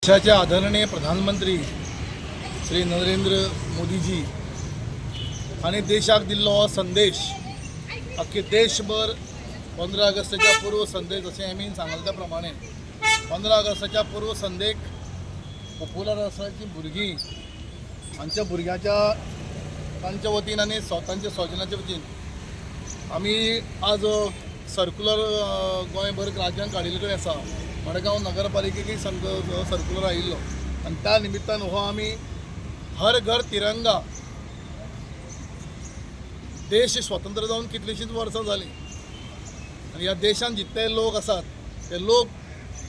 देशाचे आदरणीय प्रधानमंत्री श्री नरेंद्र मोदीजी हांणी देशाक दिल्लो हो संदेश अख्खे देशभर 15 ऑगस्टाच्या पूर्व संदेश, जशें एमीन सांगले त्या प्रमाणे 15 ऑगस्टाच्या पूर्व संदेक पोपुलर आसाची भुरगीं आमच्या भुरग्यांच्या तांच्या वतीन आनी तांच्या स्वजनाच्या वतीन आमी आज सर्कुलर गोंयभर राज्यांत काडिल्ले कडेन आसा. मडगांव नगरपालिकेकय सर्कुलर आयिल्लो आनी त्या निमित्तान हो आमी हर घर तिरंगा. देश स्वतंत्र जावन कितलींशींच वर्सां जालीं आनी ह्या देशांत जितले लोक आसात ते लोक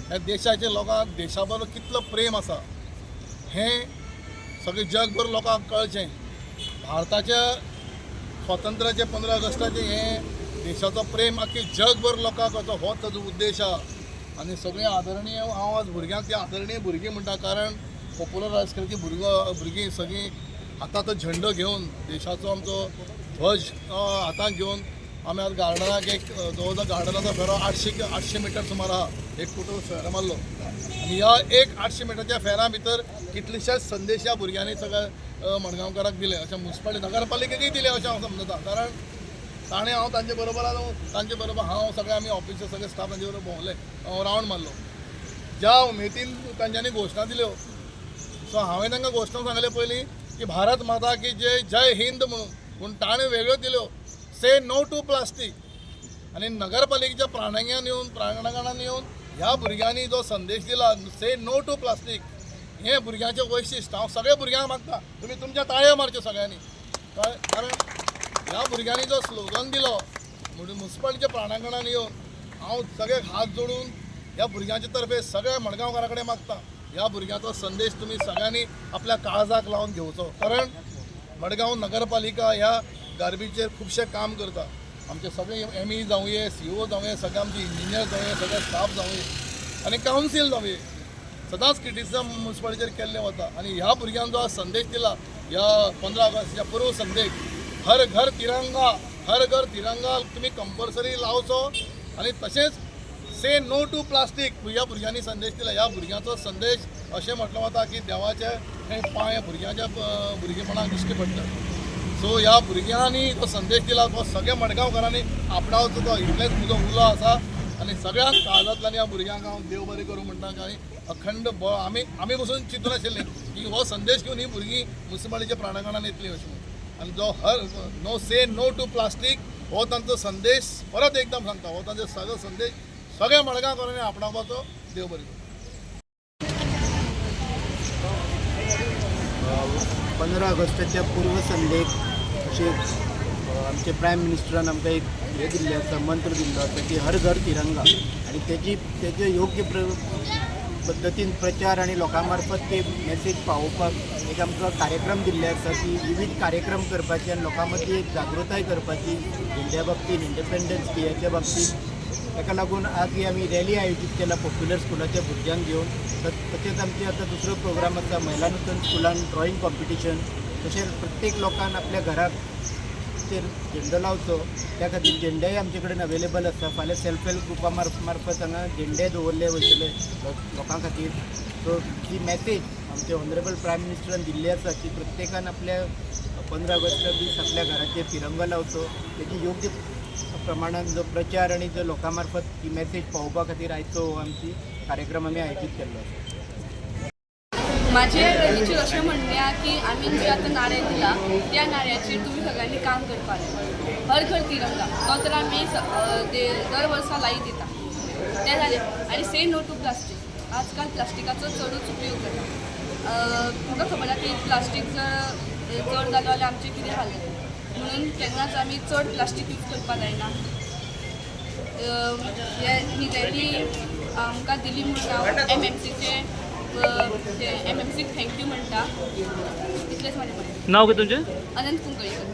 ह्या देशाचे लोकांक देशा बरोबर कितलो प्रेम आसा हें सगळें जगभर लोकांक कळचें. भारताच्या स्वातंत्र्याचे 15 ऑगस्टाचें हें देशाचो प्रेम आख्खे जगभर लोकांक कळचो हो ताजो उद्देश आहा. आनी सगळीं आदरणीय, हांव आज भुरग्यांक ती आदरणीय भुरगीं म्हणटा, कारण पोपुलर हायस्कुलाचीं भुरगीं सगळीं हातांत झेंडो घेवन, देशाचो आमचो ध्वज हातांत घेवन आमी आज गार्डनाक एक जवळ जवळ गार्डनाचो फेरो 800 मिटर सुमार आहा, एक टोटल फेरो मारलो आनी ह्या एक 800 मिटरच्या फेरा भितर कितलेशेच संदेश ह्या भुरग्यांनी सगळ्या मडगांवकाराक दिले, अशें मुन्सिपालिटी नगरपालिकेकय दिले अशें हांव समजता. कारण ताणें हांव तांचे बरोबर, तांचे बरोबर हांव सगळे आमी ऑफिसर सगळे स्टाफ तांचे बरोबर भोंवले, हांव रावंड मारलो. ज्या उमेदीन तांच्यांनी घोशणा दिल्यो, सो हांवें तांकां घोशणा सांगले पयलीं की भारत माता की जय, जय हिंद म्हणून, पूण ताणें वेगळ्यो दिल्यो, से नो टू प्लास्टीक. आनी नगरपालिकेच्या प्रांगणान येवन ह्या भुरग्यांनी जो संदेश दिला, से नो टू प्लास्टीक, हें भुरग्यांचें वैशिश्ट. हांव सगळ्या भुरग्यांक मागता, तुमी तुमच्या ताळयो मारच्यो सगळ्यांनी, कळ्ळें? कारण ह्या भुरग्यांनी जो स्लोगन दिलो म्हणून मुन्सिपालिटीच्या प्रांगणान येवन हांव सगळे हात जोडून ह्या भुरग्यांचे तर्फे सगळ्या मडगांवकारा कडेन मागता, ह्या भुरग्यांचो संदेश तुमी सगळ्यांनी आपल्या काळजाक लावन घेवचो. कारण मडगांव नगरपालिका ह्या गार्बेजचेर खुबशें काम करता. आमचे सगळे एमई जावंये, सीओ जावंये, सगळे आमचे इंजिनियर जावंये, सगळे स्टाफ जावंये आनी कावन्सील जावंये, सदांच क्रिटिसिजम मुन्सिपालिटीचेर केल्लें वता. आनी ह्या भुरग्यांक जो आज संदेश दिला ह्या 15 ऑगस्टाच्या पूर्व संदेश, हर घर तिरंगा, हर घर तिरंगा तुमी कंपल्सरी लावचो आनी तशेंच से नो टू प्लास्टीक ह्या भुरग्यांनी संदेश दिला. ह्या भुरग्यांचो संदेश अशें म्हटलें वता की देवाचे हे पांय भुरग्यांच्या भुरगेपणाक दिश्टी पडटा. सो ह्या भुरग्यांनी जो संदेश दिला तो सगळ्या मडगांवकारांनी आपणावचो, तो इतलेंच म्हजो उलो आसा. आनी सगळ्यांक काळजांतल्यान ह्या भुरग्यांक हांव देव बरें करूं म्हणटा. आनी अखंड आमी पसून चिंतून आशिल्लें की हो संदेश घेवन ही भुरगीं मुन्सिपालिटीच्या प्रांगणान येतलीं अशें म्हणून. आनी जो हर no say no to plastic हो तांचो संदेश, परत एकदम सांगता, हो तांचो सगळो संदेश सगळ्या मडगांवकारांनी आपणावपाचो. देव बरें करूं. 15 ऑगस्टाच्या पूर्वसंध्येक अशें आमचे प्रायम मिनिस्टरान आमकां एक हें दिल्लें आसा, मंत्र दिल्लो आसा की हर घर तिरंगा. आनी तेजे योग्य पद्दतीन प्रचार आनी लोकां मार्फत ते मॅसेज पावोवपाक एक आमकां कार्यक्रम दिल्ले आसा की विवीध कार्यक्रम करपाचे आनी लोकां मदीं एक जागृताय करपाची इंडिया बाबतीन, इंडिपेंडन्स डेच्या बाबतींत. ताका लागून आज ही आमी रॅली आयोजीत केला पॉप्युलर स्कुलाच्या भुरग्यांक घेवन. तशेंच आमचे आतां दुसरो प्रोग्राम आसा, महिला नूतन स्कुलान ड्रॉइंग कॉम्पिटिशन. तशेंच प्रत्येक लोकान आपल्या घराक चेर झेंडो लावचो, त्या खातीर झेंडेय आमचे कडेन अवेलेबल आसा. फाल्यां सेल्फ हेल्प ग्रुपा मार्फत हांगा झेंडे दवरले वयतले लोकां खातीर. सो ही मॅसेज आमचे ऑनरेबल प्रायम मिनिस्टरान दिल्ली आसा की प्रत्येकान आपल्या 15 ऑगस्टा दीस आपल्या घराचेर तिरंगा लावचो, तेजी योग्य प्रमाणान जो प्रचार आनी जो लोकां मार्फत ही मॅसेज पावोवपा खातीर आयचो हो आमची कार्यक्रम आमी आयोजीत केल्लो आसा. माझे रॅलीचेर अशें म्हणणें आहा की आमी जे आतां नारे दिला त्या नाऱ्याचेर तुमी सगळ्यांनी काम करपाक जाय. हर घर तिरंगा तो तर आमी दर वर्सा लायत येता, तें जालें. आनी से नो टू प्लास्टीक. आजकाल प्लास्टिकाचो चडूच उपयोग जाता. तुमकां खबर आहा की प्लास्टीक जर चड जालो जाल्यार आमचें कितें हाल जाता, म्हणून केन्नाच आमी चड प्लास्टीक यूज करपाक जायना. ही रॅली आमकां दिली म्हणून हांव एमएमसीचे, एमएमसीक thank you म्हणटा. इतलेंच म्हाजें म्हणणें. नाव कितें तुमचें? अनंत कुंकळीकर.